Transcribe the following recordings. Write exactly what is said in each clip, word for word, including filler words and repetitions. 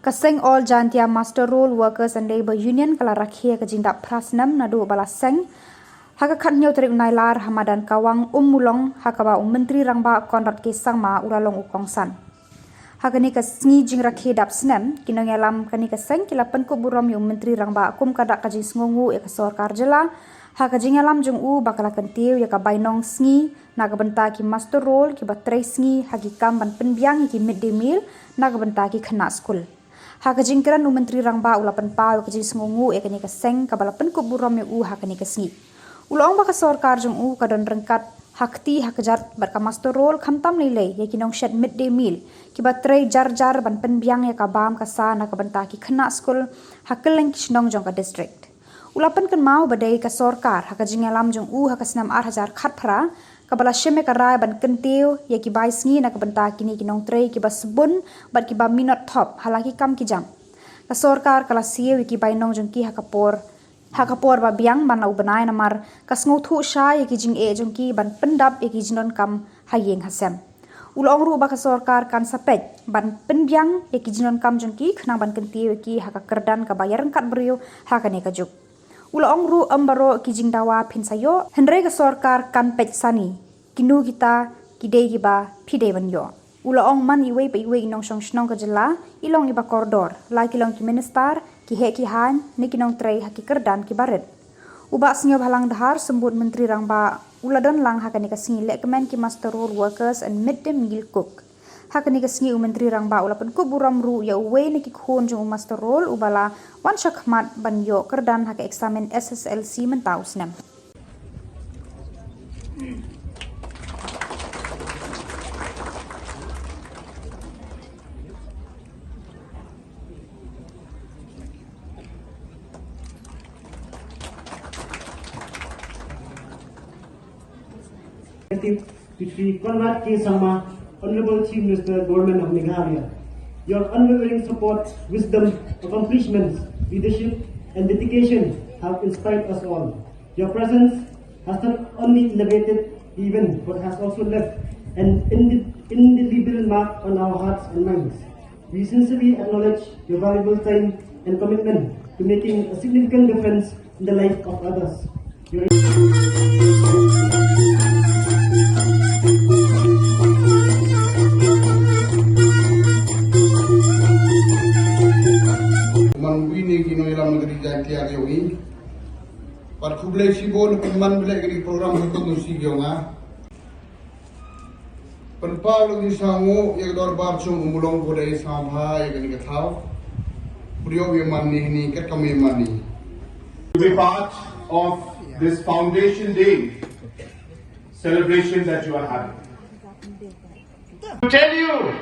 Ka seng All Jaintia Muster Roll Workers and Labour Union ka la rakhe ka jingdap phra snem naduh ba la seng ha ka khathynñiew tarik u Nailar ha madan Kawang, Ummulong, ha kaba u Myntri Rangbah Conrad K Sangma u la long u kongsan. Ha kane ka sngi jingrakhe dap snem, ki nongïalam kane ka seng ki la pynkup burom ïa u Myntri Rangbah kum ka dak ka jingsngewnguh ïa ka sorkar jylla ha ka jingïalam jong u ba ka la kyntiew ïa ka bainong sngi na ka bynta ki muster roll kiba trei sngi ha ki kam ban pynbiang ïa ki mid day meal na ka bynta ki khynnah skul. Ha ka jingkren, u Myntri Rangbah u la pynpaw ïa ka jingsngewnguh ïa kane ka seng kaba la pynkup burom ïa u ha kane ka sngi. U la ong ba ka sorkar jong u ka don ryngkat ha kti ha kjat bad ka muster roll, khamtam lei lei ïa ki nongshet mid day meal kiba trei jar jar ban pynbiang ïa ka bam ka sa na ka bynta ki khynnah skul ha kylleng ki shnong jong ka district. U la pynkynmaw ba dei ka sorkar ha ka jingïalam jong u ha ka snem ar hajar khatphra kaba la shim ïa ka rai ban kyntiew ïa ki bai sngi na ka bynta kine ki nongtrei kiba sbun bad kiba minot thop ha la ki kam ki jam. Ka sorkar ka la siew ïa ki bainong jong ki ha ka por ha ka por ba biang man la u bnai, namar ka sngewthuh shai ïa ki jingeh jong ki ban pyndap ïa ki jingdonkam ha ïing ha sem. U la ong ruh ba ka sorkar kan sa peit ban pynbiang ïa ki jingdonkam jong ki khnang ban kyntiew ïa ki ha ka kyrdan kaba ïaryngkat briew ha kane ka juk. U la ong ruh, ym baroh ki jingdawa phin sa ïoh, hynrei ka sorkar kan peit sani kino kita ki dei kiba phi dei ban ïoh. U la ong man iwei pa iwei i nongshong shnong ka jylla i long iba kordor, la ki long ki minister, ki heh ki haiñ ne ki nongtrei ha ki kyrdan kiba rit. U Bah Sniawbhalang Dhar, Symbud Myntri Rangbah, u la don lang ha kane ka sngi lehkmen ki muster roll workers and mid day meal cook. Ha kane ka sngi u Myntri Rangbah u la pynkup burom ruh ïa uwei na ki khun jong u muster roll uba la wan shakhmat ban ïoh kyrdan ha ka eksamin S S L C mynta u snem. To Shri Conrad K Sangma, Honorable Chief Minister, Government of Meghalaya. Your unwavering support, wisdom, accomplishments, leadership, and dedication have inspired us all. Your presence has not only elevated the event but has also left an inde- indelible mark on our hearts and minds. We sincerely acknowledge your valuable time and commitment to making a significant difference in the life of others. Your Man wi ne ki nongïalam na ka ri Jaintia ka jong i. Bad khublei shibun na pynman bad ka ri program ha ka nusi ka jong nga. Pynpaw la ngi sa nguh ïa ka dorbar jong u Mulong ko dei sa bha ïa kane ka thaw. Briew ïa man ni ni kat kam ïa man ni. To be part of this Foundation Day celebration that you are having. To tell you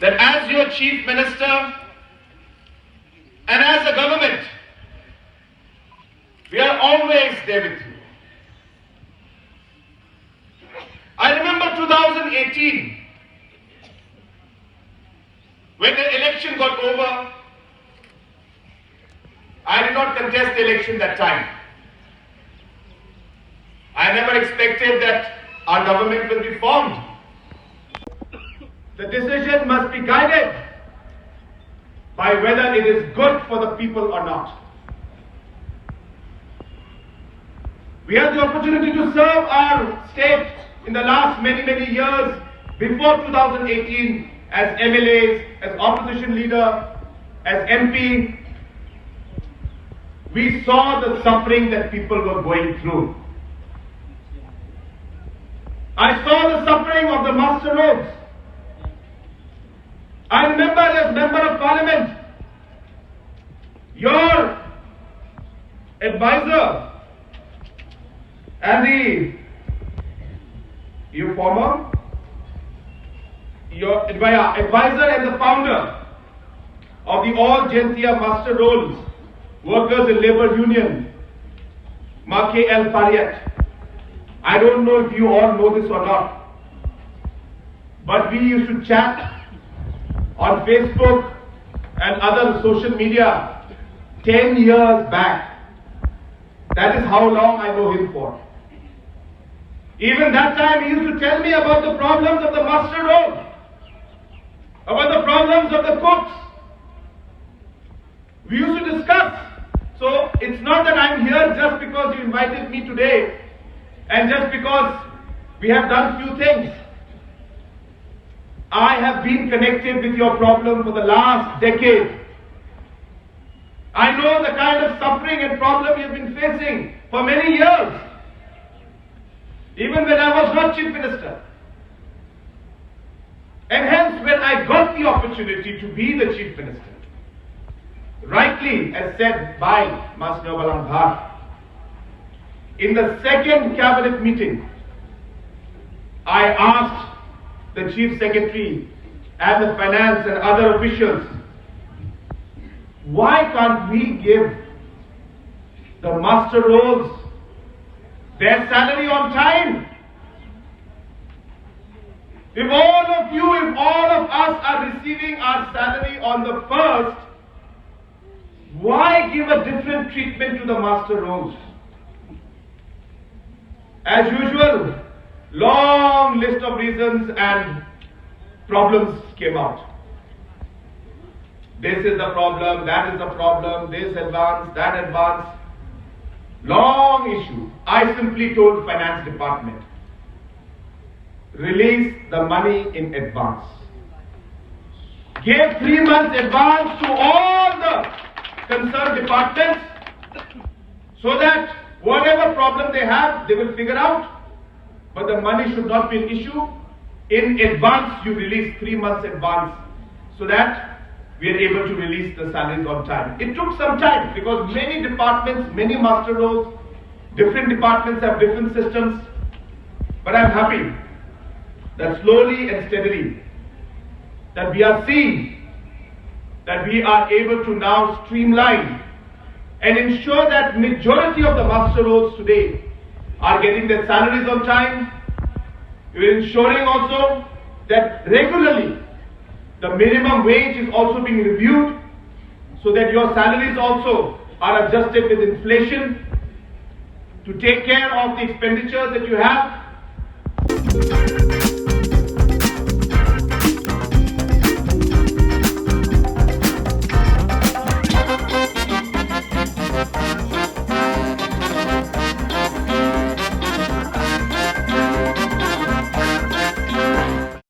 that as your Chief Minister and as a government, we are always there with you. I remember two thousand eighteen, when the election got over, I did not contest the election that time. I never expected that our government will be formed. The decision must be guided by whether it is good for the people or not. We had the opportunity to serve our state in the last many, many years before two thousand eighteen as M L As, as opposition leader, as M P. We saw the suffering that people were going through. I saw the suffering of the muster roads. I remember as Member of Parliament, your advisor and the, your former, your advi- advisor and the founder of the All Jaintia Muster Rolls Workers and Labour Union, Ma K L Pariat. I don't know if you all know this or not, but we used to chat on Facebook and other social media ten years back. That is how long I know him for. Even that time, he used to tell me about the problems of the muster roll, about the problems of the cooks, We used to discuss. So it's not that I'm here just because you invited me today and just because we have done few things. I have been connected with your problem for the last decade. I know the kind of suffering and problem you've been facing for many years, even when I was not Chief Minister. And hence, when I got the opportunity to be the Chief Minister, rightly as said by Masnyo Balang Bhat, in the second cabinet meeting, I asked the Chief Secretary and the finance and other officials, why can't we give the muster rolls their salary on time? If all of you, if all of us are receiving our salary on the first, why give a different treatment to the muster rolls? As usual, long list of reasons and problems came out. This is the problem, that is the problem, this advance, that advance. Long issue. I simply told finance department, release the money in advance. Give three months advance to all the concerned departments so that whatever problem they have, they will figure out. But the money should not be an issue. In advance, you release three months advance so that we are able to release the salaries on time. It took some time because many departments, many muster rolls, different departments have different systems. But I'm happy that slowly and steadily that we are seeing that we are able to now streamline and ensure that majority of the muster rolls today are getting their salaries on time. We're ensuring also that regularly the minimum wage is also being reviewed so that your salaries also are adjusted with inflation to take care of the expenditures that you have.